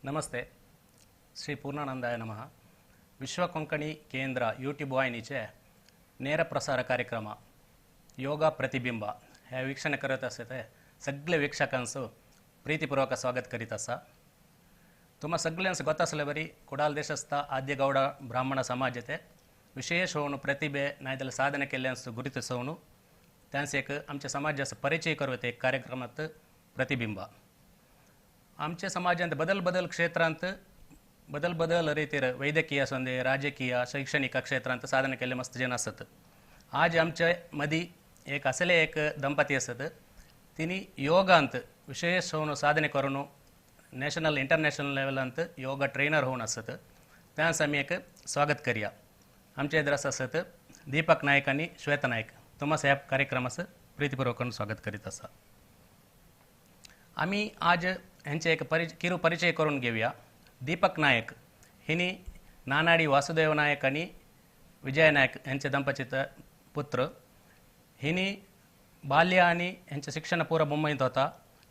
नमस्ते. श्री पूर्णानंदाय नमः. विश्व कोंकणी केंद्र यूट्यूब वाहिनीचे ನೇರ ಪ್ರಸಾರ ಕಾರ್ಯಕ್ರಮ ಯೋಗ प्रतिबिंब हे वीक्षणे करत आसा ते सगळे वीक्षकांचो प्रीतिपूर्वक स्वागत करीत आसा. तुम्हा सगळ्यांस गोत आसले बरी कुडाल देशस्थ आद्यगौड ब्राह्मण समाजाचे विशेष होऊन प्रतिभे नाजाल्यार साधने केल्ल्यांचो गुरुतिसोवन त्यांचे एक आमच्या समाजाचो परिचय करूं एक कार्यक्रमात प्रतिबिंब. आमच्या समाजांत बदल बदल क्षेत्रांत बदल बदल रीतीर वैद्यकीय आसूं राजकीय शैक्षणिक क्षेत्रांत साधना केल्ले मस्त जन आसत. आज आमचे मदीं एक असले एक दंपती आसत, तिनी योगांत विशेष होऊन साधने करून नॅशनल इंटरनॅशनल लेवलांत योगा ट्रेनर होऊन आसत. त्यांस आमी एक स्वागत करया. आमचे एद्रास आसत दीपक नायक आनी श्वेता नायक. तुमास ह्या कार्यक्रमास प्रीतिपूर्वक स्वागत करीत आसा. आमी आज हेंचे एक किरू परिचय करून घेवया. दीपक नायक हिनी नानाडी वासुदेव नायक आनी विजय नायक हेंचे दंपतीचे पुत्र. हिनी बाल्य आनी हेंचें शिक्षण पुरा मुंबईत होता.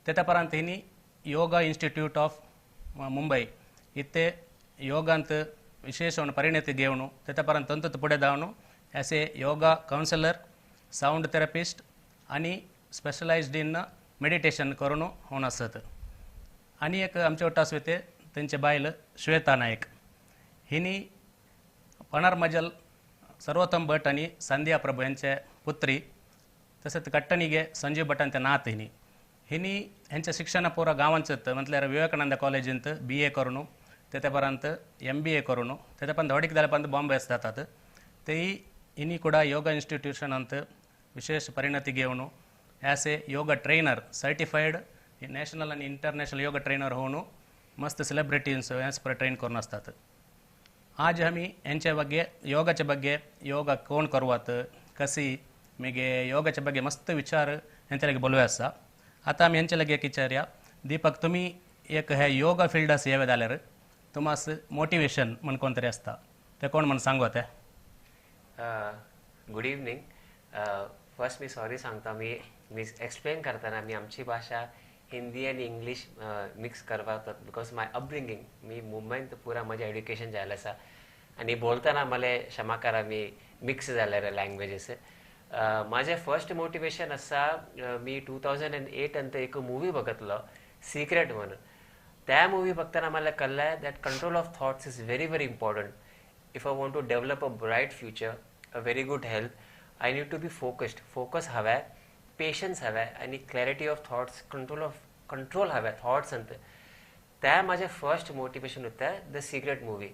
तेच्या उपरांत हिनी योगा इन्स्टिट्यूट ऑफ मुंबई इथे योगांत विशेष परिणती घेवन तेच्या उपरांत तंतूत फुडें धांवन as a yoga counsellor, sound therapist आनी स्पेशलायज्ड इन मेडिटेशन करून होवन आसत. आनी एक आमचे वट्ट आसू ते तेंचे बायल श्वेता नायक. हिनी पणारमजल सर्वोत्तम भट आनी संध्या प्रभू हेंचे पुत्री. तशेंच कट्टणिगे संजीव भट ते नात. हिनी हिनी हेंचें शिक्षण पुरा गांवांत म्हटल्यार विवेकानंद कॉलेजींत बी ए करून तेच्या उपरांत एम बी ए करून तेच्या उपरांत होडीक जाल्या उपरांत बॉम्बे जातात. तेय हिनी ಕೂಡ ಯೋಗ इन्स्टिट्यूशनांत विशेष परिणती घेवन as a yoga trainer certified national आनी इंटरनॅशनल योगा ट्रेनर होवन मस्त सेलिब्रिटीज हेच पर ट्रेन करून आसतात. आज आमी हेंचे ಬಗ್ಗೆ योगाचे ಬಗ್ಗೆ योगा कोण करवात कशी मागीर योगाचे ಬಗ್ಗೆ मस्त विचार हेंचे लागीं बोलवे आसा. आतां आमी हेंचे लागीं एक विचारया. दीपक, तुमी एक हे योगा फिल्ड आसा येवे जाल्यार तुमास मोटिवेशन म्हण कोण तरी आसता, तें कोण म्हण सांगो तें. Good evening. फर्स्ट मी सॉरी सांगता, मी मी एक्सप्लेन करताना मी आमची भाषा हिंदी आनी इंग्लीश मिक्स करपाक because my upbringing, मी मुंबईत पुरा म्हजें एड्युकेशन जालें आसा आनी बोलतना मला क्षमा करा मी मिक्स जाल्यार लँग्वेजीस. माझे फर्स्ट मोटिवेशन आसा, मी 2008 अंत एक मूवी बघितलो सिक्रेट म्हणून. त्या मूवी बघताना मला कळलं that control of thoughts is very very important. If I want to develop a bright future, a very good health, I need to be focused. Focus हवा, पेशन्स हवा आनी clarity of thoughts, control of control हवा thoughts अंत. त्या माझे first motivation होतं the secret movie.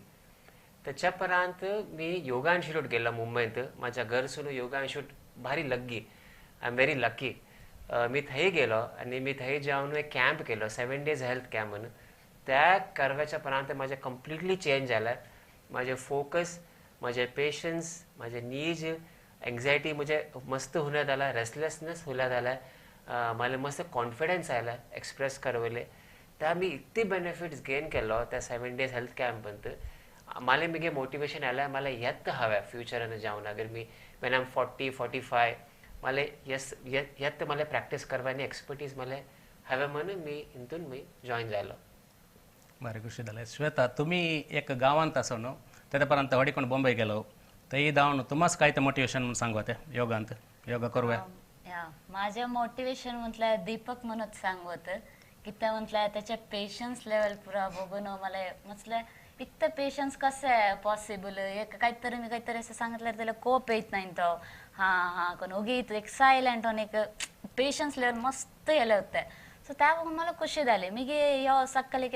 त्याच्या उपरांत मी योगा इन्स्टिट्यूट गेलो मुंबईत. माझ्या घरसून योगा इन्स्टिट्यूट भारी लग्गी, I am very lucky. मी थंय गेलो आनी मी थंय जावन एक कॅम्प केलो, 7 डेज हेल्थ कॅम्प म्हणून. त्या करव्याच्या उपरांत माझे कंप्लिटली चेंज जालें. माझे फोकस, माझे पेशन्स, माझे नीज एन्झायटी म्हणजे मस्त होण्यात आला, रेस्टलेसनेस होण्यात आला, मला मस्त कॉन्फिडन्स आयला एक्सप्रेस करवले. त्या मी इतके बेनिफिट्स गेन केलो त्या 7 डेज हेल्थ कॅम्पांत. मला मिगे मोटिवेशन आला, मला येत हव्या फ्युचरान जावन अगर मी when I am 40 45 मला येस येत मला प्रॅक्टीस करवा एक्सपर्टीज मला हव्या म्हणून मी हितून मी जॉईन जालो. बरें, खुशी जालें. श्वेता, तुमी एक गांवांत आसा न्हू, तेच्या उपरांत व्हडीकोण बॉम्बे गेलो, थंय धांवन तुमास काय ते मोटिवेशन म्हणून सांगू ते योगांत योगा करूया. माझे मोटिवेशन म्हटल्यार दीपक म्हणून सांगत की ते म्हटल्यार त्याचे पेशन्स लेवल पुरा बघून मला म्हटल्यार इतकं पेशन्स कसं आहे पॉसिबल. एक काहीतरी मी काहीतरी असं सांगितलं त्याला कोप येत नाही तो हां हां कोण ओगी एक सायलंट होऊन एक पेशन्स लेवल मस्त येले होते. सो त्या बघून मला खुशी झाली. मी गे यो सक्कलिक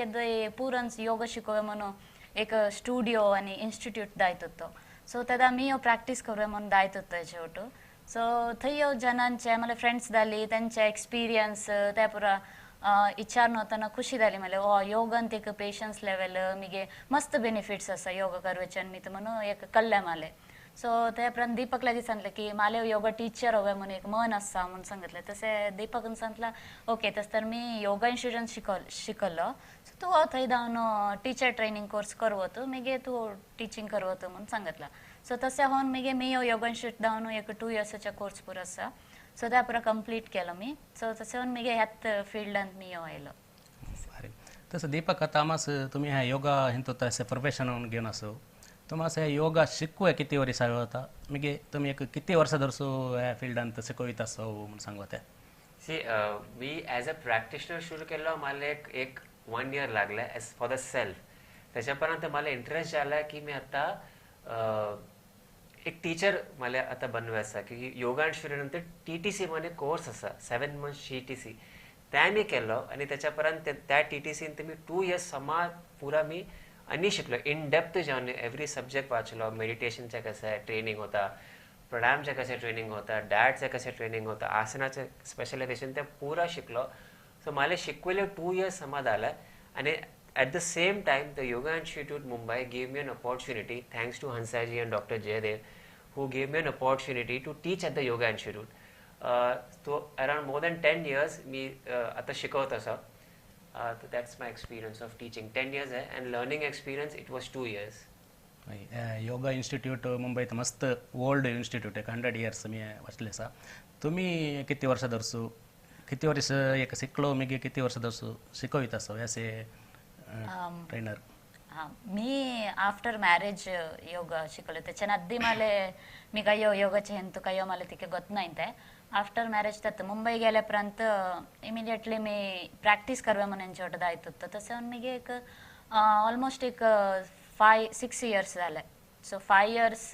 पुरन्स योगा शिकवे म्हणून एक स्टुडिओ आणि इन्स्टिट्यूट दायत होतो. सो तेदा मी यो प्रॅक्टीस करूया म्हणून दायत होतो शेवटो. सो थंय यो जणांचे मला फ्रेंड्स जाली त्यांचे एक्सपिरियन्स त्या पुरा विचारून वतना खुशी जाली मला ओ योगांत एक पेशन्स लेवल मिगे मस्त बेनिफिट्स आसा योगा करवेच्यान मी म्हणून एक कळ्ळें मला. सो त्या उपरांत दीपक लागीं सांगलें की मला योगा टिचर हवे म्हणून एक मन आसा म्हणून सांगितलें. तशें दीपकान सांगला ओके तशें तर मी योगा इन्स्टिट्यूटान शिकलो, सो तूं थंय धांवन टिचर ट्रेनींग कोर्स करवत मागीर तूं टिचींग करवत म्हणून सांगितलां. सो तशें होवन मागीर मी योगा इन्स्टिट्यूट धांवन एक 2 इयर्साचे कोर्स पुरो आसा. सो त्या पुरा कंप्लीट केलो मी. सो तशें होवन मागीर ह्याच फिल्डांत मी आयलो. तसं दीपक, आता आमास तुम्ही ह्या योगा हिंतू तशें प्रोफेशन घेवन आसो, तुमास हे योगा शिकवे किती वर्स होता, मागीर तुमी एक किती वर्सां धरसो ह्या फिल्डांत शिकयत आसो म्हूण सांगता ते? सी, मी एज अ प्रॅक्टिशनर सुरू केलो, मला एक एक 1 इयर लागले एज फॉर the self. त्याच्या पर्यंत मला इंटरेस्ट झाला की मी आता एक टीचर मला आता बनवायचा की योगा नंतर TTC मध्ये कोर्स असा 7 मंथ्स TTC त्या मी केलो आणि त्याच्यापर्यंत त्या TTC नंतर मी 2 इयर्स समा पुरा मी आणि शिकलो इन डेप्थ जाऊन एव्हरी सब्जेक्ट वाचलो. मेडिटेशनचा कसं आहे ट्रेनिंग होता, प्राणायामचं कसं ट्रेनिंग होता, डाएटचं कसं ट्रेनिंग होतं, आसनाचं स्पेशलायझेशन ते पुरा शिकलो. सो मला शिकवले 2 इयर्स समा झालं आणि at the same time the Yoga Institute Mumbai gave me an opportunity, thanks to Hansaji and doctor Jaydev who gave me an opportunity to teach at the Yoga Institute. So around more than 10 years मी आता शिकवत असं. So that's my experience of teaching. 10 years आहे and learning experience it was 2 years. Yoga Institute मुंबईत मस्त old institute एक 100 years मी वाचले आसा. तुम्ही किती वर्षां धरसू, किती वर्ष एक शिकलो मागीर किती वर्षां धरसू शिकयत आसो एज ए ट्रेनर? हां, मी आफ्टर मॅरेज योगा शिकलो. त्याच्या आधी मला मी काही योगाचे हेंतु काही मला तिके गत नाही ते. आफ्टर मॅरेज त्यात मुंबई गेल्यापर्यंत इमिडिएटली मी प्रॅक्टीस करवे म्हणून छोटं जायत होतं. तसं मी एक ऑलमोस्ट एक 5-6 इयर्स झाले. सो 5 इयर्स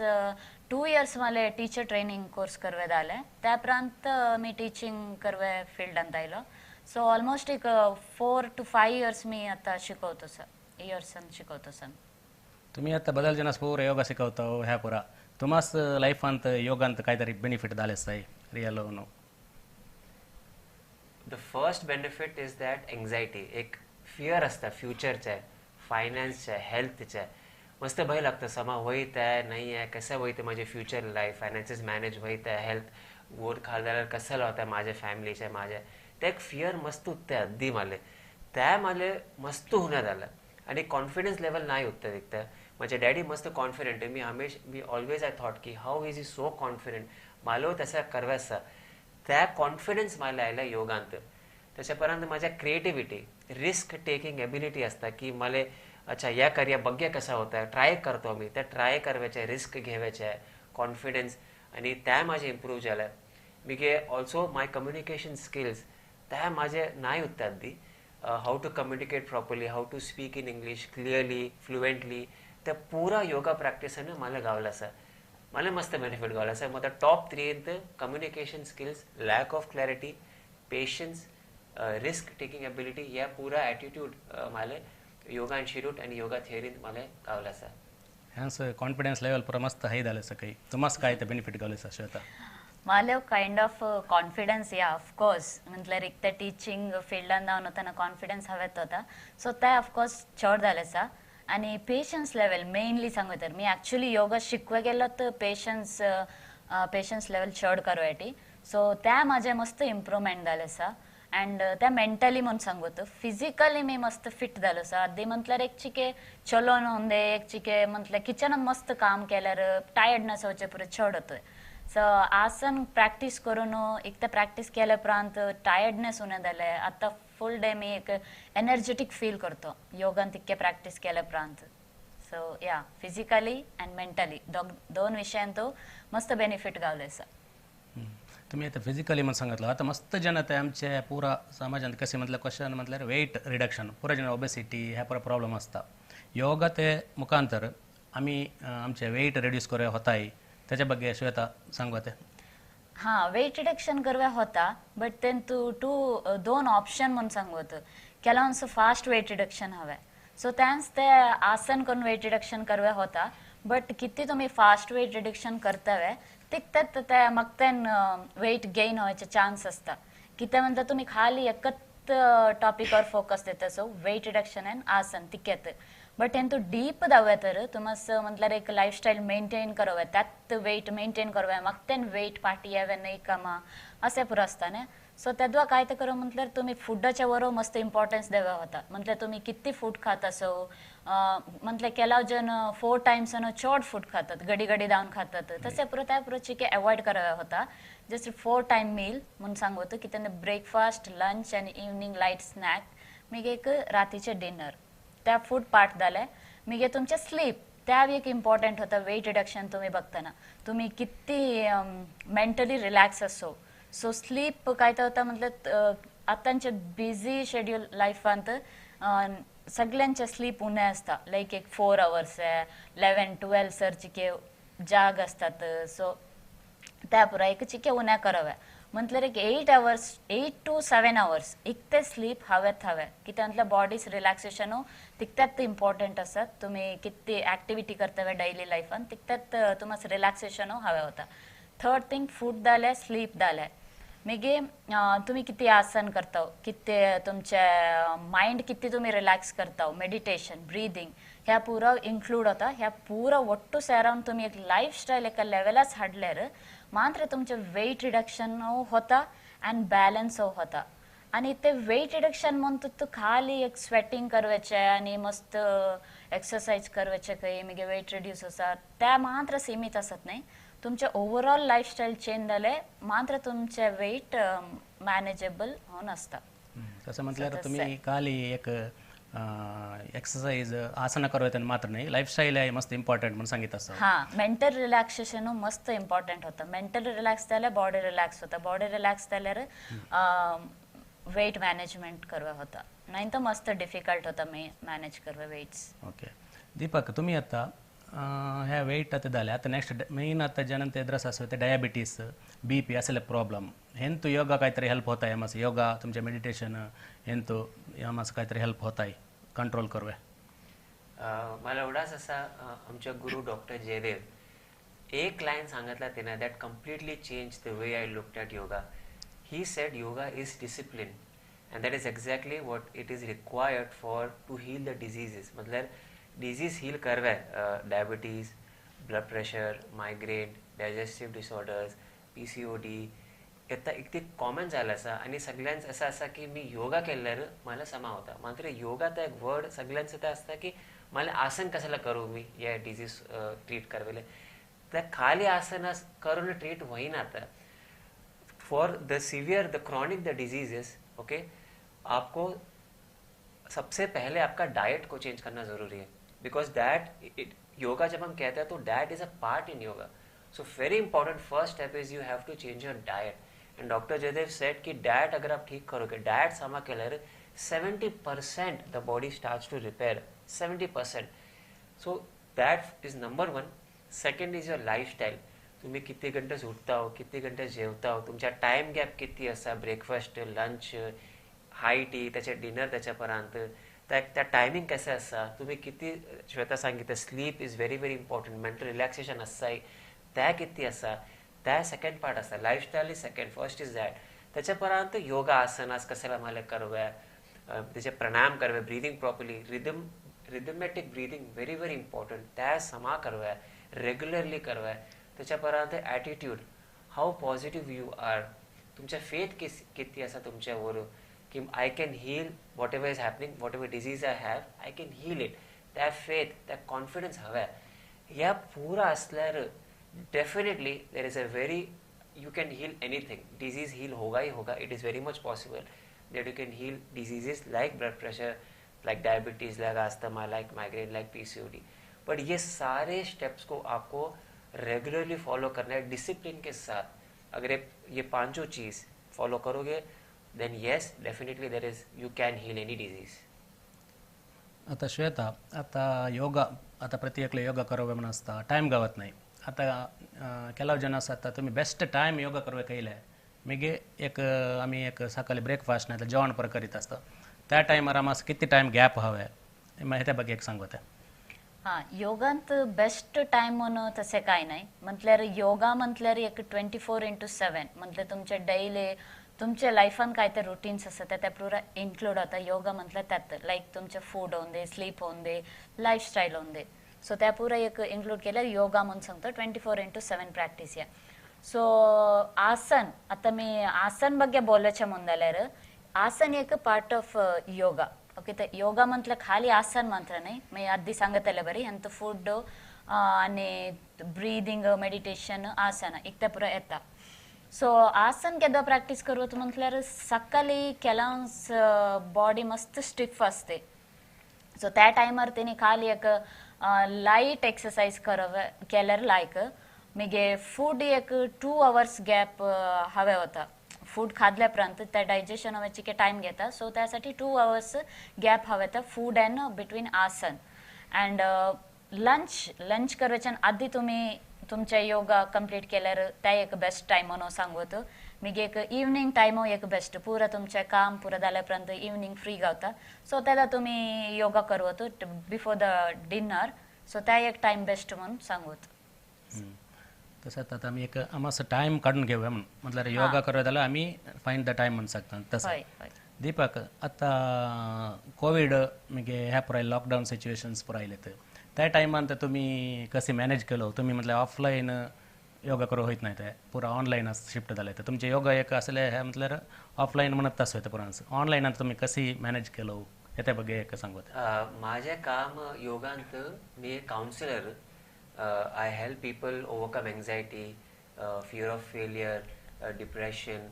2 इयर्स मला टीचर ट्रेनिंग कोर्स करवे झाले. त्यापर्यंत मी टीचिंग करवे फील्डांत आयलो. सो ऑलमोस्ट एक 4 to 5 years मी आता शिकवतो सर, इयर्स शिकवतो सर. तुम्ही आता बदल जनास पूरा योगा शिकवता ह्या पुरा तुम्हास लाईफांत योगांत काहीतरी बेनिफिट झाले आसताय real? No, the first benefit is that anxiety, एक फियर असता फ्युचरचे, फायनान्सचे, हेल्थचे. मस्त भय लागतं समा होईत आहे नाही आहे, कसं होईत माझे फ्युचर लाईफ, फायनान्सेस मॅनेज होईत आहे, हेल्थ वर खाल जाल्यार कसं लावता माझ्या फॅमिलीचे माझ्या, ते एक फियर मस्त उत्ते अद्दी माले त्या माले मस्त होण्यात आलं आणि कॉन्फिडन्स लेवल नाही उत्तर दिखतं. माझे डॅडी मस्त कॉन्फिडंट आहे, मी हमेश मी ऑलवेज I thought की how is is so confident, मालो तसा करवायचा त्या कॉन्फिडन्स मला आयला योगांत. त्याच्यापर्यंत माझ्या क्रिएटिव्हिटी, रिस्क टेकिंग एबिलिटी असता की मला अच्छा या करूया बघूया कसा होता, ट्राय करतो मी, त्या ट्राय करवायचे, रिस्क घेवायचे, कॉन्फिडन्स आणि त्या माझे इम्प्रूव्ह झालं. मी गे ऑल्सो my communication skills त्या माझे नाही उत्तात दी, how to communicate properly, how to speak in English clearly, fluently, त्या पुरा योगा प्रॅक्टिसानं मला गावला असा, मला मस्त बेनिफिट गावला असा. मग top 3 in the communication skills, lack of clarity, patience, risk taking ability, या पुरा ॲटिट्यूड मला योगा इन्स्टिट्यूट आणि योगा थिअरीत मला गावला असा. ह्यांचं कॉन्फिडन्स लेवल पुरा मस्त हाय झालं सकाळी. तुम्हाला काय ते बेनिफिट गावले सर श्वेता? मला काइंड ऑफ कॉन्फिडन्स या ऑफकोर्स म्हटल्यार एक त्या टीचिंग फिल्डान जावन वतना कॉन्फिडन्स हवेत होता. सो ते ऑफकोर्स चड जालें आसा. आनी पेशन्स लेवल मेनली सांगू तर मी ॲक्च्युली योगा शिकवे गेलो तर पेशन्स पेशन्स लेवल चड करवायटी. सो त्या माझे मस्त इम्प्रूवमेंट जालें आसा. अँड त्या मेंटली म्हणून सांगू तर फिजिकली मी मस्त फिट जालो आसा. आदी म्हटल्यार एक चिके चलोन होंदे, एक चिके म्हटल्यार किचनान मस्त काम केल्यार टायर्डनेस वचचे पुरो चड होतोय. सो आसन प्रॅक्टीस करून एक तर प्रॅक्टीस केल्या उपरांत टायर्डनेस उणें जालें. आतां फूल डे मी एक एनर्जेटीक फील करतो योगान तितके प्रॅक्टीस केल्या उपरांत. सो या फिजिकली अँड मेंटली दोन विशयान तो मस्त बेनिफीट गावले आसा. तुम्ही आता फिजिकली म्हणून सांगितलं, आता मस्त जण ते आमच्या पुरा समाजात कसे म्हटलं क्वेश्चन म्हटल्यार वेट रिडक्शन, पुरा जण ओबेसिटी ह्या पुरा प्रॉब्लेम असता. योगा ते मुखांतर आमी आमचे वेट रिड्यूस करूया होताय, त्याच्या ಬಗ್ಗೆ श्वेता सांगू ते? हां, वेट रिडक्शन करव्या होता बट तेन तू 2 ऑप्शन म्हणून सांगू. ಕೆಲವೊಂದು फास्ट वेट रिडक्शन हवे, सो त्यांस ते आसन करून वेट रिडक्शन करव्या होता. बट किती तुम्ही फास्ट वेट रिडक्शन करतावे तितक्यात त्या मग तेन वेट गेन व्हायचे चान्स असता. किती म्हणता तुम्ही खाली एकच टॉपिकवर फोकस देता, सो वेट रिडक्शन अँड आसन तितक्यात. बट हेंतु डीप दाव्या तर तुमस म्हटल्यार एक लायफस्टायल मेंटेन करव्या, त्यात वेट मेंटेन करव्या, मग तेन वेट पाटी यावे नाही कामा असे पुरो असता न्ही. सो तेद्वा काय ते करू म्हटल्यार तुम्ही फुडाच्या वरो मस्त इम्पॉर्टन्स देवा होता. म्हटल्यार तुम्ही किती फूड खात असो, म्हटल्यार केलाव जण 4 टायम्स चड फूड खातात, गडी गडी धावन खातात, तसे पुरो त्या पुरो चिके अवॉइड कराव्या होता. जस्ट 4 टायम मील म्हणून सांगू की त्यांना ब्रेकफास्ट, लंच आनी इवनींग लायट स्नॅक मागीर एक रातीचे डिनर त्या फूड पार्ट जालें. मागीर तुमचें स्लीप त्या एक इम्पॉर्टंट होता वेट रिडक्शन. तुम्ही बघताना तुम्ही किती मेंटली रिलॅक्स असो. सो स्लीप काय तर होता म्हटलं आतांचे बिझी शेड्यूल लायफांत सगळ्यांचे स्लीप उणें आसता. लायक एक 4 hours 11 12 sir चिके जाग असतात. सो त्या पुरा एक चिके उणें करावे म्हटल्यार एक 8 hours 8 to 7 hours इतके स्लीप हवेत हवे कित्याक म्हटल्यार बॉडीज रिलॅक्सेशन तितक्यात इम्पॉर्टंट आसा. तुमी कितली एक्टिविटी करता डेली लायफान तितक्यात तुमकां रिलॅक्सेशन हवे होता. थर्ड थिंग फूड जालें स्लीप जालें. मागीर तुमी कितें आसन करता कितें तुमचे मायंड कितें तुमी रिलॅक्स करता मेडिटेशन ब्रिदींग ह्या पुरो इन्क्लूड होता. ह्या पुरो ಒಟ್ಟು ಸೇರೋನ್ तुमी एक लायफ स्टायल एका लेवलाच हाडल्यार मात्र तुमचे वेट रिडक्शन होता आनी बॅलन्स होता. आनी ते वेट रिडक्शन म्हणून खाली एक स्वेटिंग करवाचे आनी मस्त एक्सरसाइज करवाचे खंय मागीर वेट रिड्यूस आसा त्या मात्र सीमित आसत न्ही. तुमचे ओवरऑल लायफस्टायल चेंज जाले मात्र तुमचे वेट मॅनेजेबल होऊन आसता. तसं म्हटल्यार तुम्ही खाली एक एक्सरसाइज आसना करवत मात्र नाही, लायफस्टाईल आहे मस्त इम्पॉर्टंट म्हणून सांगित असं. हां, मेंटल रिलॅक्सेशन मस्त इम्पॉर्टंट होता. मेंटल रिलॅक्स जाल्यार बॉडी रिलॅक्स होता, बॉडी रिलॅक्स जाल्यार वेट मॅनेजमेंट करवा होता, नाही तर मस्त डिफिकल्ट होता मॅनेज करवा वेट्स. ओके दीपक, तुम्ही आता ह्या वेट आता जाले, आता नेक्स्ट मेन आता जनते एद्रस आसो ते डायबिटीज बी पी असले प्रॉब्लम हेंतु योगा काहीतरी हेल्प होता है? मस्त योगा तुमचे मेडिटेशन हेंतु मस्त काहीतरी हेल्प होता है कंट्रोल करवे? मला एवढाच असा आमच्या गुरु डॉक्टर जयदेव एक लाईन सांगितला त्यांना that completely change the way I looked at yoga. He said yoga is discipline and that is exactly what it is required for to heal the diseases. मतलब डिजीज हील करवे diabetes, blood pressure, migraine, digestive disorders, PCOD आता इतके common जालें आसा आनी सगळ्यांच असं आसा की मी योगा केल्यार मला समा होता. मात्र योगा तर एक वर्ड सगळ्यांचं ते आसता की मला आसन कशाला करू मी या डिजीज ट्रीट करवेले, त्या खाली आसन करून ट्रीट होईना. आता for the severe the chronic the diseases okay आपको सबसे पहले आपका डाइट को चेंज करना ज़रूरी है because that yoga जब हम कहते हैं तो diet is a part in yoga. So very important first step is you have to change your diet. And doctor Jaydev said कि डाइट अगर आप ठीक करोगे, डाइट समा केल्यार 70% the body starts to repair, 70%. So that is number 1. Second is your lifestyle. तुम्ही किती घंटे उठता हो, किती घंटे जेवता हो, तुमच्या टायम गॅप किती आसा, ब्रेकफास्ट, लंच, हाय टी, त्याचे डिनर, त्याच्या परांत त्या टायमिंग कशें आसा, तुम्ही किती श्वेता सांगितलं sleep is very very important, mental relaxation आसाय त्या किती आसा, त्या सेकंड पार्ट आसा. Lifestyle is second, first is that. त्याच्या परांत योगा आसनास कशाला मला करव्या, त्याचे प्राणायाम करवे, breathing properly, rhythmatic breathing very very important, त्या समा करव्या, रेग्युलरली करव्या. त्याच्या परांत attitude, how positive you are, तुमच्या फेथ किती आसा तुमच्यावर की I can heal whatever is happening, whatever disease I have I can heal it, त्या फेथ त्या कॉन्फिडन्स हव्या. ह्या पुरा असल्यार definitely there is a very you can heal anything. Disease heal होगा ही होगा. It is very much possible that you can heal diseases like blood pressure, like diabetes, like asthma, like migraine, like PCOD. But ये सारे steps को आपको regularly follow करना है discipline K साथ. अगर ये पांचों चीज़ फॉलो करोगे then yes definitely there is you can heal any disease. आता श्वेता, आता योगा आता प्रति एकले योगा करवे म्हणून असता टायम गावत नाही. आता ಕೆಲವು जन आसात तुम्ही बेस्ट टायम योगा करवे कयले मागीर एक आमी एक सकाळी ब्रेकफास्ट नाही तर जेवण पर करीत आसता त्या टायमार आम किती टायम गॅप हवे त्या ಬಗ್ಗೆ एक सांगता? हां, योगांत बेस्ट टायम म्हणून तशें कांय नाही. म्हटल्यार योगा म्हटल्यार एक 24/7 म्हटल्यार तुमचे डेली तुमच्या लायफान काय ते रुटीन्स आसा ते पुरा इन्क्लूड जाता योगा म्हटल्यार त्यात. लायक तुमचें फूड होवन दे, स्लीप होवन दे, लायफस्टायल होवन दे, सो त्या पुरा एक इन्क्लूड केल्यार योगा म्हणून सांगता 24/7 प्रॅक्टीस या. सो आसन, आता मी आसन ಬಗ್ಗೆ बोलचे म्हणून जाल्यार आसन एक पार्ट ऑफ योगा. ओके, तर योगा म्हटलं खाली आसन मात्र नाही, मी आधी सांगतले बरी हेंत फूड आणि ब्रीदिंग, मेडिटेशन, आसन इतके पुरा येता. सो आसन केदा प्रॅक्टीस करवत म्हटल्यार सकाळी केलांस बॉडी मस्त स्टिफ असते. सो त्या टायमार तेणी खाली एक लायट एक्सरसाइज करवे केल्यार लायक मागीर फूड एक 2 आवर्स गॅप हवे होता. फूड खादल्या उपरांत त्या डायजेशन व्हायची टायम घेता. सो त्यासाठी 2 आवर्स गॅप हवे तर फूड अँड बिटवीन आसन. अँड लंच लंच करच्यान आधी तुम्ही तुमच्या योगा कंप्लीट केल्यार त्या एक बेस्ट टायम म्हणून सांगवत. मागीर एक इवनींग टायम एक बेस्ट पुरा तुमचें काम पुरा जाल्या उपरांत इवनींग फ्री गावता. सो तेदा तुमी योगा करवत बिफोर the dinner. सो त्या एक टायम बेस्ट म्हणून सांगवत. तसंच आता आमी एक आमचो टायम काडून घेवया म्हणून म्हटल्यार योगा करत जाल्यार आमी फायंड the time म्हणून शकता तसं. दीपक आतां कोवीड मागीर ह्या पुराय लॉकडावन सिच्युएशन्स पुराय आयले तर त्या टायमान तर तुमी कशें मॅनेज केलो? तुमी म्हटल्यार ऑफलायन योगा करूं होयत नाही ते पुरा ऑनलायन शिफ्ट जाले तर तुमचे योगा एक असले हे म्हटल्यार ऑफलायन म्हणत तसं वयता पुरा ऑनलायनान तुमी कशी मॅनेज केलो हे त्या ಬಗ್ಗೆ एक सांगवत. माझे काम योगांत मी एक counsellor. I help people overcome anxiety, fear of failure, depression,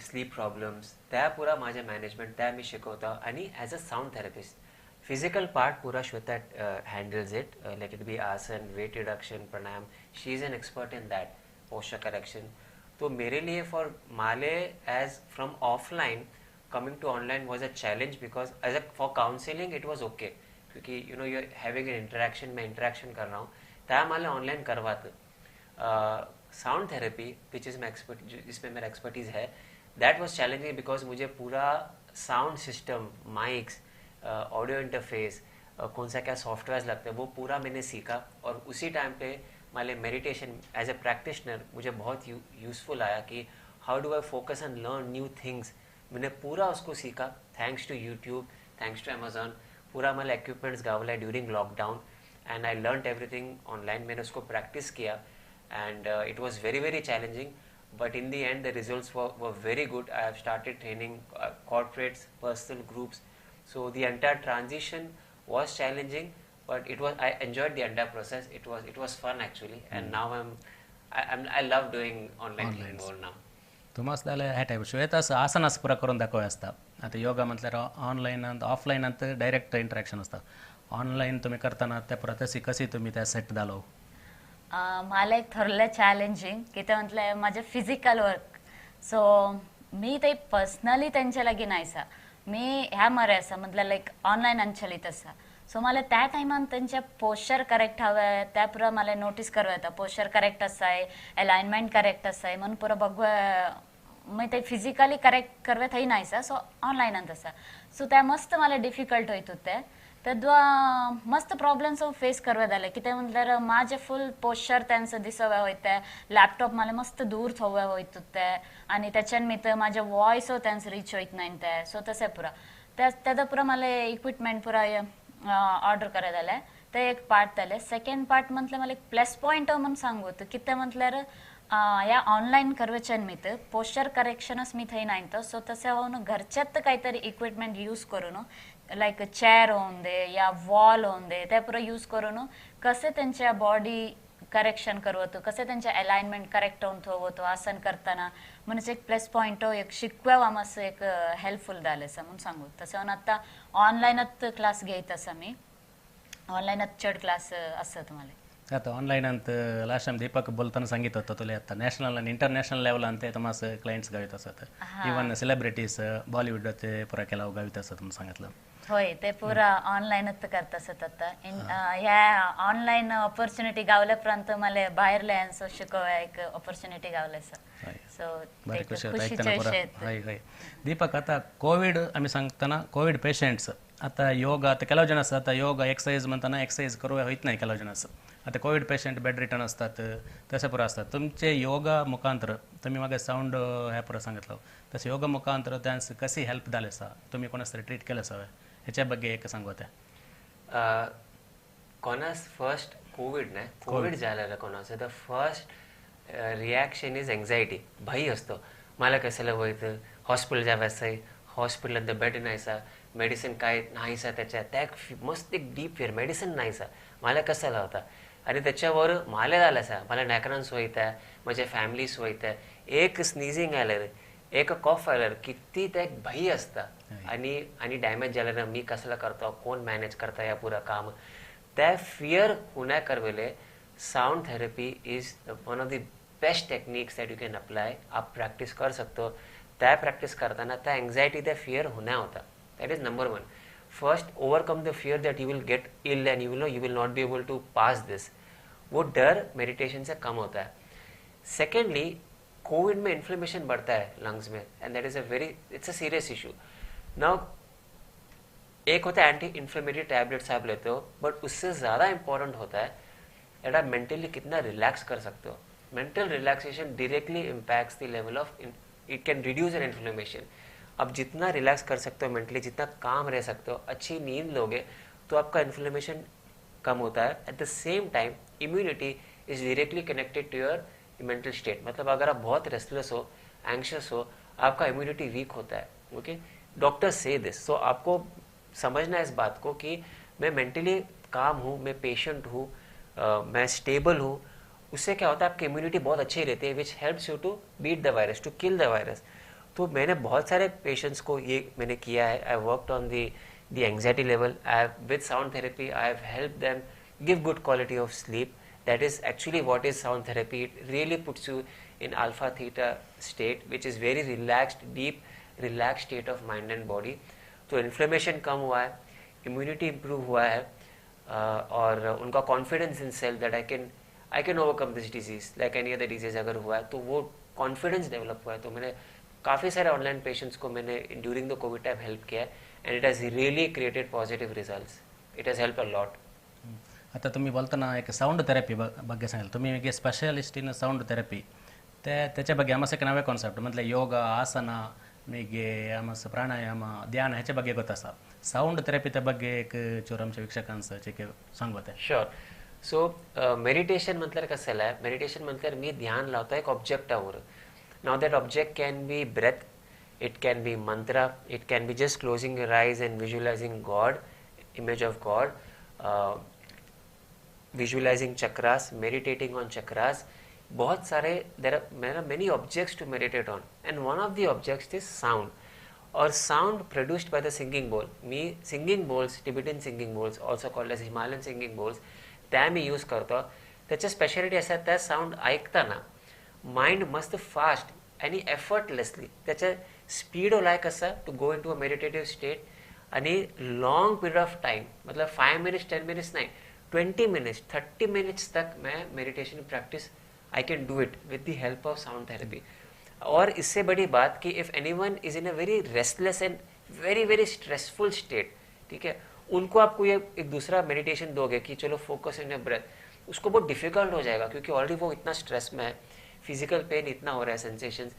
sleep problems. त्या पुरा माझे मॅनेजमेंट त्या मी शिकवता. आणि as a sound therapist physical part pura Shweta handles it, let it be asana, weight reduction, pranayama, she is an expert in that, posture correction. तो मेरे लिए for Male as from offline coming to online was a challenge because as a for counselling it was okay क्योंकि you know you are having an interaction, मैं interaction कर रहा हूँ. त्या मला online करवात sound therapy which is my expert, जिसमें मेरा एक्सपर्टीज है, that was challenging because मुझे पूरा sound system, mics, audio interface, कौन सा क्या सॉफ्टवेयर लगता है वो पूरा मैंने सीखा. और उसी टाइम पे माले मेडिटेशन एज ए प्रैक्टिशनर मुझे बहुत यूजफुल आया कि how do I focus and learn new things. मैंने पूरा उसको सीखा thanks to YouTube, thanks to Amazon. पूरा मला इक्विपमेंट्स गावला during lockdown and I learn everything online. मैंने उसको प्रैक्टिस किया and it was very very challenging but in the end the results were very good. I have started training corporates, personal groups. So the entire transition was challenging, but it was, I enjoyed the entire process. It was fun actually, and now I love doing online more now. तुम्हास जाल्यार ह्या type Shweta आसनास पुरा करून दाखोवया आसता. आतां योगा म्हटल्यार online offline direct interaction आसता. Online तुमी करतना त्या पुरा तशी कशी तुमी त्या सेट जालो? मला एक थोडलें चॅलेंजींग कितें म्हटल्यार म्हाजें फिजिकल वर्क. सो मी ते पर्सनली तेंच्या लागीं नायसा, मी ह्या मरे आसा म्हटल्यार लायक ऑनलायन चलीत आसा. सो मला त्या टायमान तेंचे पोश्चर करेक्ट हवे त्या पुरा मला नोटीस करूं येता. पोश्चर करेक्ट आसाय, अलायनमेंट करेक्ट आसाय म्हणून पुरो बघ मागीर ते फिजिकली करेक्ट करवे थंय नायसा. सो ऑनलायनान आसा. सो त्या मस्त मला डिफिकल्ट वयता ते तेद्वा मस्त प्रॉब्लम्स फेस करवे जाले. कितें म्हटल्यार म्हाजें फूल पोश्चर तेंचो दिसोवे वयता, लॅपटॉप मला मस्त दूर थोवे वयता ते आनी तेच्यान मित म्हाजें वॉयस तेंचो रीच वयत नाय ते. सो तशें पुरा तेदा पुरा मला इक्विपमेंट पुरा ऑर्डर करत जालें. ते एक पार्ट जालें. सेकेंड पार्ट म्हटल्यार मला एक प्लस पॉयंट म्हणून सांगू कितें म्हटल्यार ह्या ऑनलायन करवेच्यान मित पोश्चर करेक्शनच मी थंय नाय. सो तशें हांव घरचेच कांय तरी इक्विपमेंट यूज करून लायक चेअर होऊन दे या वॉल होऊन दे ते पुरो यूज करून कसे तेंच्या बॉडी करेक्शन करवतो, कसे तेंचे अलायनमेंट करेक्ट होऊन थोवतो आसन करताना म्हणजे एक प्लस पॉयंट एक शिकव्या आमचं एक हेल्पफुल जालें आसा म्हणून सांगू. तशें हांव आतां ऑनलायनच क्लास घेयत आसा. मी ऑनलायनच चड क्लास आसत मला. आता ऑनलायनांत लास्ट टाइम दीपक बोलताना सांगित होतं तुला आता नॅशनल आणि इंटरनॅशनल लेवलान ते तुम्हाला क्लायंट्स गावित असत, इवन सेलिब्रिटीज बॉलिवूड ते पुरा केला गावित असत म्हणून सांगितलं. होय, ते पुरा ऑनलायनच करत असत आता. ह्या ऑनलायन ऑपॉर्च्युनिटी गावल्या उपरांत मला भायरल्यांचो शिकोवया एक ऑपॉर्च्युनिटी गावले आसा. सो हय हय. दीपक आता कोविड आमी सांगतना कोविड पेशंट्स आता योगा आता ಕೆಲವು ಜನ आता योगा एक्सरसाइज म्हणताना एक्सरसाइज करूया होत नाही ಕೆಲವು जण आता कोविड पेशंट बेड रिटर्न असतात तसे पुरा असतात. तुमचे योगा मुखांतर तुम्ही मागे साऊंड ह्या पुरा सांगितलं तसे योगा मुखांतर त्यांचं कशी हेल्प झाले आसा, तुम्ही कोणास तरी ट्रीट केलं असावे ह्याच्या ಬಗ್ಗೆ एक सांगू त्या. कोणास फर्स्ट कोविड नाही, कोविड झालेलं कोणाचं the first reaction is anxiety, भय असतो. मला कशाला व्हायचं, हॉस्पिटल जावायचं, हॉस्पिटलात बेड नाहीसा, मेडिसिन काय नाहीसा, त्याच्या त्या मस्त एक डीप फिअर, मेडिसिन नाहीसा मला कशाला होता. आणि त्याच्यावर मला झालं असा मला नाकरांस वयता, माझ्या फॅमिलीस वयता, एक स्निझिंग आल्यार, एक कॉफ आल्यार किती ते एक भंय असता आणि आणि डॅमेज जाल्यार मी कसला करतो, कोण मॅनेज करता या पुरा काम, त्या फियर होण्या करवेले sound therapy is one of the best techniques that you can apply. आप प्रॅक्टिस कर सकतो. त्या प्रॅक्टिस करताना त्या एन्झायटी, त्या फियर होण्या होता. That is number one. First overcome the fear that you will get ill and you will know you will not be able to pass this. वो डर मेडिटेशन से कम होता है. सेकेंडली, कोविड में inflammation बढ़ता है lungs में and that is a very it's a serious issue. Now एक होता है anti inflammatory tablets आप लेते हो, बट उससे ज़्यादा इम्पोर्टेंट होता है that आप मेंटली कितना रिलैक्स कर सकते हो. Mental relaxation directly impacts the level of, it can reduce an inflammation. आप जितना रिलैक्स कर सकते हो मेंटली, जितना काम रह सकते हो, अच्छी नींद लोगे तो आपका इन्फ्लेमेशन कम होता है. At the same time immunity is directly connected to your mental state. मतलब अगर आप बहुत रेस्टलेस हो, एंक्शस हो, आपका इम्यूनिटी वीक होता है. Okay, doctor say this. So आपको समझना है इस बात को कि मैं मेंटली काम हूँ, मैं पेशेंट हूँ, मैं स्टेबल हूँ. उससे क्या होता है, आपकी इम्यूनिटी बहुत अच्छी रहती है, which helps you to beat the virus, to kill the virus. तो मैंने बहुत सारे पेशेंट्स को ये मैंने किया है. I worked on the the anxiety level. I with sound therapy I have help them give good quality of sleep. That is actually what is sound therapy. It really puts you in alpha theta state, which is very relaxed, deep relaxed state of mind and body. तो inflammation कम हुआ है, immunity improve हुआ है, और उनका confidence in self that I can overcome this disease like any other disease अगर हुआ है तो वो confidence develop हुआ है. तो मैंने काफ़ी सारे ऑनलाइन पेशेंट्स को मैंने during the Covid time help Kia Hai and it has really created positive results. It has help a lot. आता तुम्ही बोलताना एक साऊंड थेरपी ಬಗ್ಗೆ सांगितलं, तुम्ही एक स्पेशलिस्ट इन साऊंड थेरपी. ते त्याच्या ಬಗ್ಗೆ आमचं एक नवे कॉन्सेप्ट म्हटलं योगा, आसना, मागीर आमचं प्राणायाम, ध्यान ह्याच्या ಬಗ್ಗೆ ಗೊತ್ತಾसा. साऊंड थेरपीच्या ಬಗ್ಗೆ एक चोर आमच्या वीक्षकांचं सांगत आहे. शुअर. सो मेडिटेशन म्हटल्यार कसं आहे, मेडिटेशन म्हटल्यार मी ध्यान लावता एक ऑब्जेक्टावर. Now that object can be breath, it can be mantra, it can be just closing your eyes and visualizing God, image of God, visualizing chakras, meditating on chakras. बहुत सारे there are many objects to meditate on and one of the objects is sound Aur sound produced by the singing bowl. Me singing bowls, Tibetan singing bowls, also called as Himalayan singing bowls, त्या मी use करतो. त्याच्या speciality असा, त्या sound ऐकताना mind मस्त fast आणि effortlessly त्याच्या speed लायक असा to go into a meditative state आणि लॉन्ग पिरियड ऑफ टाइम, मतलब 5 मिनिट्स 10 मिनिट्स नाही, 20 मिनिट्स 30 मिनिट्स तक मैं meditation practice I can do it with the help of sound therapy. और इससे बड़ी बात कि if anyone is in a very restless and very very stressful state, ठीक है, उनको आपको ये एक दूसरा मेडिटेशन दोगे कि चलो फोकस इन your breath, उसको बहुत डिफिकल्ट हो जाएगा क्योंकि ऑलरेडी वो इतना स्ट्रेस में है, फिजिकल पेन इतना हो रहा है, सेंसेशंस,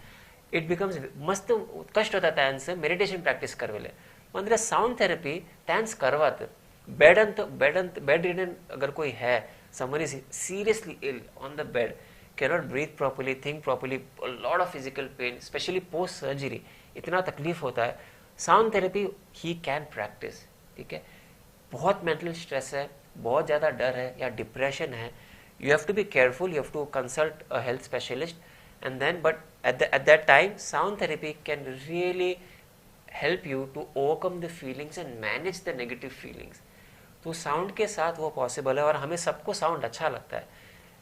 it becomes मस्त कष्ट होता त्यांचं मेडिटेशन प्रॅक्टिस करवेले. म्हणजे साउंड थेरेपी त्यांस करवात. बेड बेड बेड रिडन अगर कोई है, someone is seriously ill on the bed, cannot breathe properly, think properly, a lot of physical pain, especially post surgery, इतना तकलीफ होता है, sound therapy he can practice. ठीक है, बहुत mental stress है, बहुत ज़्यादा डर है या डिप्रेशन है, you have to be careful, you have to consult a health specialist and then but at that time sound therapy can really help you to overcome the feelings and manage the negative feelings. तो sound K साथ वो possible है और हमें सबको sound अच्छा लगता है.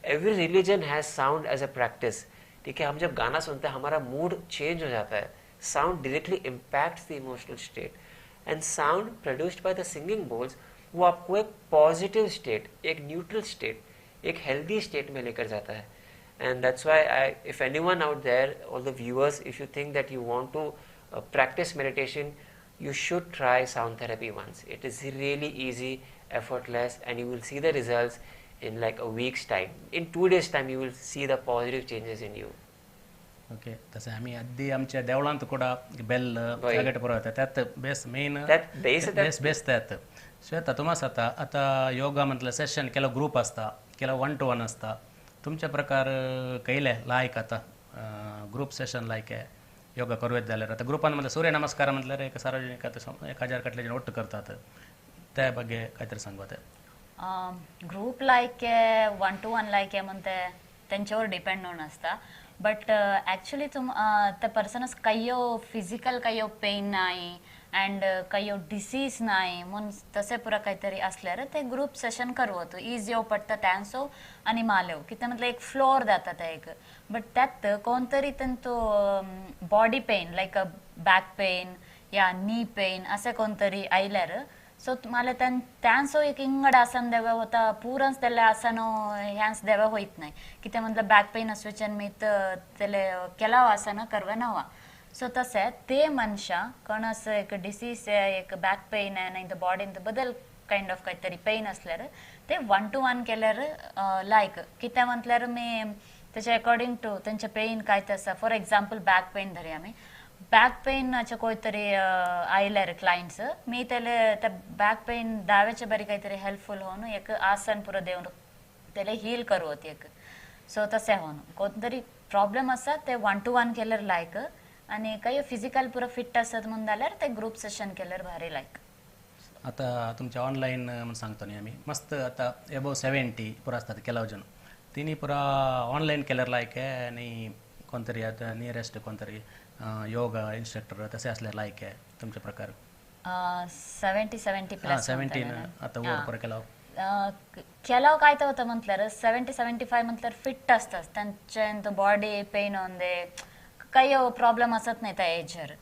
Every religion has sound as a practice. ठीक है, हम जब गाना सुनते हैं हमारा मूड चेंज हो जाता है. Sound directly impacts the emotional state and sound produced by the singing bowls वो आपको एक पॉजिटिव स्टेट, एक न्यूट्रल स्टेट, एक हेल्दी स्टेट में लेकर जाता है. And that's why I, if anyone out there, all the viewers, if you think that you want to practice meditation, you should try sound therapy once. It is really easy, effortless, and you will see the results in like a week's time. In 2 days time you will see the positive changes in you. Okay, तसे आम्ही आधी आमच्या देवळांत कुडा बेल लागट पुरवता त्यात बेस main बेस बेस बेस त्यात. श्वेता, तुम्हास आता आता योगा म्हटलं सेशन केलं ग्रुप असता, केलं 1 to 1 असता, तुमच्या प्रकार कैले लायक आता ग्रुप सेशन लायक आहे योगा करूयात जाल्यार आता ग्रुपान म्हटलं सूर्य नमस्कार म्हटल्यार एक सार्वजनिक आता 1000 कटले जण ಒಟ್ಟು करतात, त्या ಬಗ್ಗೆ काहीतरी सांगत आहे. ग्रुप लायक आहे 1 to 1 लायक आहे म्हणते त्यांच्यावर डिपेंड होऊन असता. बट ॲक्च्युली तुम त्या पर्सनस कायो फिजिकल कायो पेन नाही अँड कायो डिसीज नाही म्हणून तसे पुरा काहीतरी असल्यार ते ग्रुप सेशन करवतो इजी येऊ पडटा त्यांचो आणि मालेव कितें म्हटल्यार एक फ्लोर जाता ते एक. बट त्यात कोणतरी तांचो body pain like a back pain या नी पेन असे कोणतरी आयल्यार सो मला त्यांचो एक इंगड आसन देवे होता पुरंच त्याला आसन ह्यांस देवे होईत नाही कितें म्हटलं बॅक पेन असवेच्यान मी त्याले केलाव आसन करवे नवा. सो तशें ते मनशां कोण असं एक डिसीज एक बॅक पेन आहे नाही तर बॉडीन बदल कायंड ऑफ काहीतरी पेन असल्यार ते वन टू वन केल्यार लायक कितें म्हटल्यार मी तेच्या अकॉर्डिंग टू तेंचे पेन काय ते आसा. फॉर एक्झाम्पल बॅक पेन धरया आमी बॅक पेनाचे कोय तरी आयल्यार क्लायंट्स मी तेले त्या बॅक पेन दाव्याचे बरी काहीतरी हेल्पफुल होऊन एक आसन पुरो देवन तेले हील करवत एक. सो तशें होऊन कोण तरी प्रॉब्लेम आसा ते वन टू वन केल्यार लायक आणि काही फिजिकल पुरो फिट आसत म्हणून जाल्यार ते ग्रुप सेशन केल्यार भारी लायक. आता तुमच्या ऑनलाईन म्हणून सांगतो न्ही आमी मस्त आता एबोव 70 पुरो आसतात केलाव जण तिनी पुरा ऑनलाईन केल्यार लायक आनी कोण तरी आतां नियरेस्ट कोण तरी योगा इन्स्ट्रक्टर तसे असल्यार लायक आहे तुमचे प्रकार 70 प्लस 70 आता वर पुरा केलाव केलाव काय तर होतं म्हटल्यार 70-75 म्हटल्यार फिट असतात त्यांचे बॉडी पेन होऊन काही प्रॉब्लेम असत नाही त्या एजर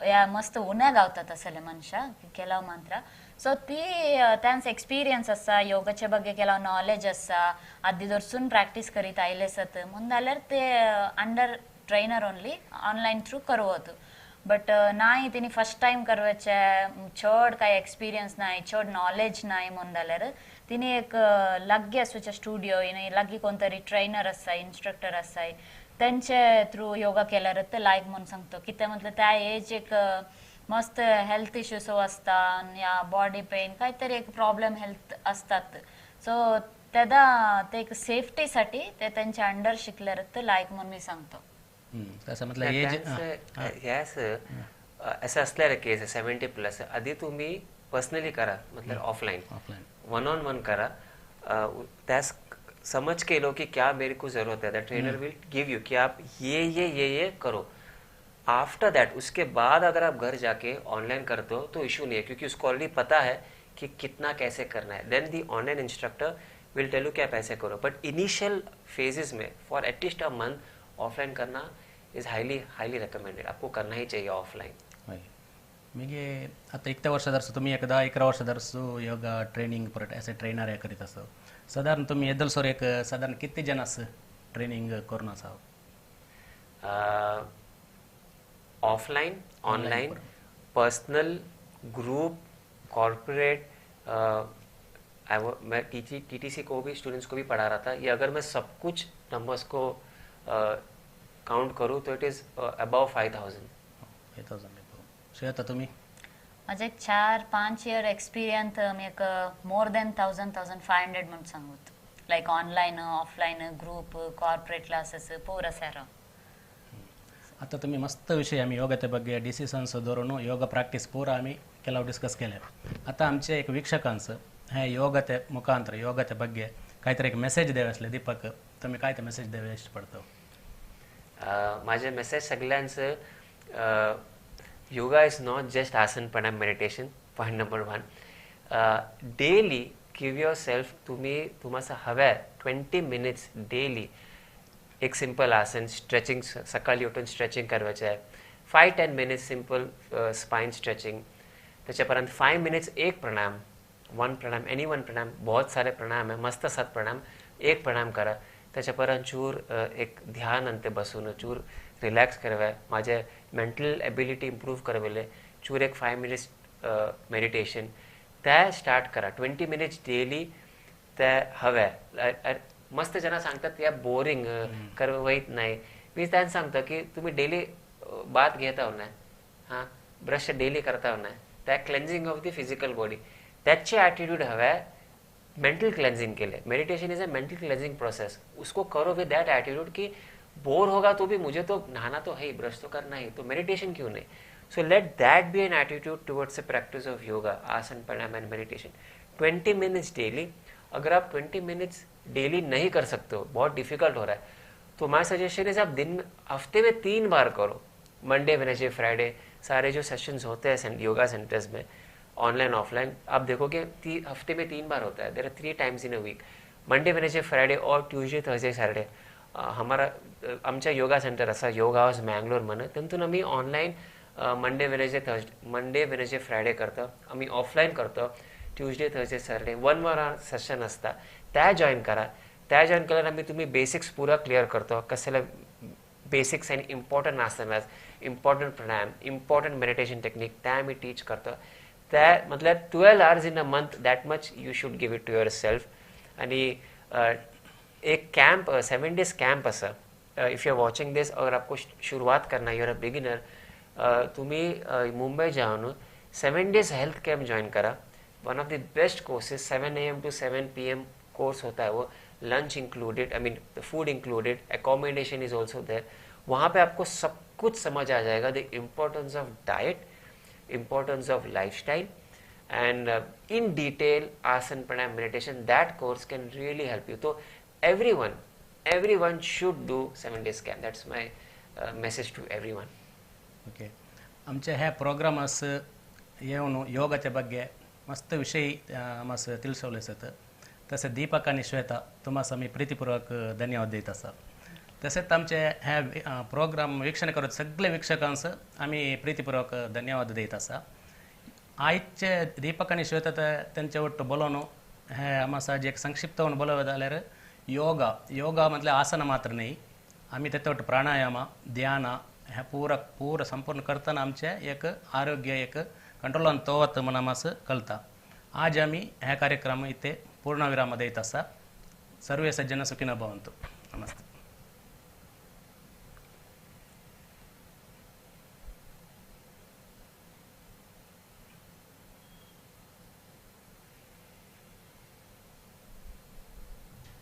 या मस्त उण्या गावतात असले मनशां केलाव मंत्र. सो ती त्यांचा एक्सपिरियन्स आसा योगाचे ಬಗ್ಗೆ ಕೆಲವು नाॅलेज आसा आदी दरसून प्रॅक्टीस करीत आयले आसत म्हणून जाल्यार ते under trainer only online through करवत. बट नाही तिने फर्स्ट टाइम करवाचे चड काय एक्सपिरियन्स नाही चड नॉलेज नाही म्हणून जाल्यार तिने एक लागीं आसूचे स्टुडियो लागीं कोण तरी ट्रेनर आसा इन्स्ट्रक्टर आसा त्यांचे थ्रू योगा केल्यार ते लायक म्हणून सांगतो. कितें म्हटल्यार त्या एज एक मस्त हेल्थ इश्यूज असता या बॉडी पेन काहीतरी एक प्रॉब्लेम हेल्थ असतात. सो तेदा ते एक सेफ्टीसाठी ते त्यांच्या अंडर शिकल्यार ते लायक म्हणून मी सांगतो. तसं म्हटलं एज ह्यास असं असल्यार केस 70 प्लस आधी तुम्ही पर्सनली करा मतलब ऑफलाईन 1 on 1 करा. त्यास समझ के लो कि क्या मेरे को जरूरत है. The trainer will give you कि आप ये ये ये ये करो. आफ्टर that उसके बाद अगर आप घर जाके ऑनलाइन करते हो तो इशू नहीं है क्योंकि उसको ऑलरेडी पता है कि कितना कैसे करना है. Then the online instructor will tell you कि आप ऐसे करो. बट इनिशियल फेजेस में for at least a month offline करना is highly highly recommended. आपको करना ही चाहिए ऑफलाईन. मागीर आतां 11 वर्सां धरसो तुमी एक 10-11 वर्सां धरसो योगा ट्रेनिंग परत एज ए ट्रेनर हे करीत आसा. सादारण तुमी येदलसोर एक सादारण कितले जण आसा ट्रेनिंग करून आसा? Offline, online, personal, group, corporate. मैं टीटीसी को भी स्टूडेंट्स को भी पढ़ा रहा था. ये अगर मैं सब कुछ नंबर्स को काउंट करूँ तो it is above 5000. 5000. Shweta तुम्ही? माझे 4-5 इयर एक्सपिरियन्स मी एक मोर दॅन 1000-1500 म्हणून सांगूत. Like online, offline, group, corporate classes पूरा सारा. आता तुम्ही मस्त विषय आम्ही योगाच्या ಬಗ್ಗೆ डिसिशन्स धरून योगा प्रॅक्टीस पुरा आम्ही ಕೆಲವು डिस्कस केले. आता आमचे एक वीक्षकांचं हे योगाच्या मुखांतर योगाच्या ಬಗ್ಗೆ काहीतरी एक मेसेज द्यावे असले दीपक, तुम्ही काय ते मेसेज द्यावे इष्टपडतो? माझे मेसेज सगळ्यांचं yoga is not just asana pranayama meditation. Point number 1. Daily give yourself तुम्ही तुम्हाला हव्या 20 मिनिट्स डेली एक सिंपल आसन स्ट्रेचिंग सकाळी उठून स्ट्रेचिंग करायचे आहे. 5-10 मिनिट्स सिंपल स्पाइन स्ट्रेचिंग. त्याच्यापर्यंत 5 मिनिट्स एक प्राणायाम, 1 प्राणायाम, एनी 1 प्राणायाम. बहुत सारे प्राणायाम आहे मस्त 7 प्राणायाम, एक प्राणायाम करा. त्याच्यापर्यंत चूर एक ध्यान अंते बसून चूर रिलॅक्स करावे. माझे मेंटल एबिलिटी इम्प्रूव्ह करवेले चूर एक 5 मिनिट्स मेडिटेशन त्या स्टार्ट करा. 20 मिनिट्स डेली त्या हव्या. मस्त जना सांगतात या बोरिंग करवत नाही. मी त्यांना सांगतो की तुम्ही डेली बाथ घेता हो ना, हां ब्रश डेली करता हो ना, त्या cleansing of the physical body त्याचे ॲटिट्यूड हव्या. मेंटल क्लेंजिंग के लिए meditation is a mental cleansing process. उसको करो विद that attitude कि बोर होगा तो भी मुझे तो नहाना तो है ही, ब्रश तो करना ही, तो मेडिटेशन क्यों नहीं. So let that be an attitude towards the practice of yoga, asana, pranayama and meditation. 20 minutes daily. अगर आप 20 मिनट्स डेली नहीं कर सकते हो, बहुत डिफिकल्ट हो रहा है, तो my suggestion is आप दिन में, हफ्ते में 3 बार करो, मंडे वेडनेसडे फ्राइडे। सारे जो सेशंस होते हैं योगा सेंटर्स में ऑनलाइन ऑफलाइन, आप देखोगे हफ्ते में 3 बार होता है। There are 3 times in a week, Monday Wednesday Friday Aur Tuesday Thursday Saturday. हमारा आमच्या योगा सेंटर आसा योगा हाऊस मँगलोर म्हणून, तेतून आमी online Monday Wednesday Thursday, Monday Wednesday Friday करता, आमी ऑफलायन करता ट्यूजडे थर्सडे सॅटरडे। 1 वर सेशन आसता, त्या जॉयन करा। त्या जॉयन केल्यार आमी तुमी बेसिक्स पुरा क्लियर करता, कसले basics and important asanas, important pranayama, important meditation technique त्या आमी टीच करता। त्या मतलब 12 hours in a month, that much you should give it to yourself. आणि एक कॅम्प 7 डेज कॅम्प आसा, if you are watching this अगर आपको शुरुआत करना, you are a beginner, तुम्ही मुंबई जावन 7 डेज हेल्थ कॅम्प जॉईन करा। One of the best courses, 7 AM to 7 PM course होता है वो, lunch included, I mean food included, accommodation is also there. वहाँ पे आपको सब कुछ समझ आ जाएगा, the importance of diet, importance of lifestyle and in detail asana pranayama meditation. That course can really help you. तो everyone should do 7 days camp. That's my message to everyone. Okay, आमच्या ह्या प्रोग्रामास येवन योगाच्या ಬಗ್ಗೆ मस्त विषय आमास ತಿಳಿಸೋले सत। तसें दीपक आनी श्वेता तुमास आमी प्रीतीपूर्वक धन्यवाद दित आसा। तसेंच आमचे हे प्रोग्राम वीक्षण करत सगळे वीक्षकांस आमी प्रीतीपूर्वक धन्यवाद दित आसा। आयचे दीपक आनी श्वेता तेंचे ಒಟ್ಟು बोलोवन हे आमास आज एक संक्षिप्त बोलोवं जाल्यार योगा, योगा म्हटल्यार आसना मात्र न्ही, आमी तेचे ಒಟ್ಟು प्राणायाम, ध्यान हे पूरा पूरा संपूर्ण करतना आमचें एक आरोग्य एक कंट्रोलान तोवत म्हण आमास कळटा। आज आमी हे कार्यक्रम इथे पूर्णविराम दित आसा। सर्वे सज्जन सुखिनो भवन्तु। नमस्ते।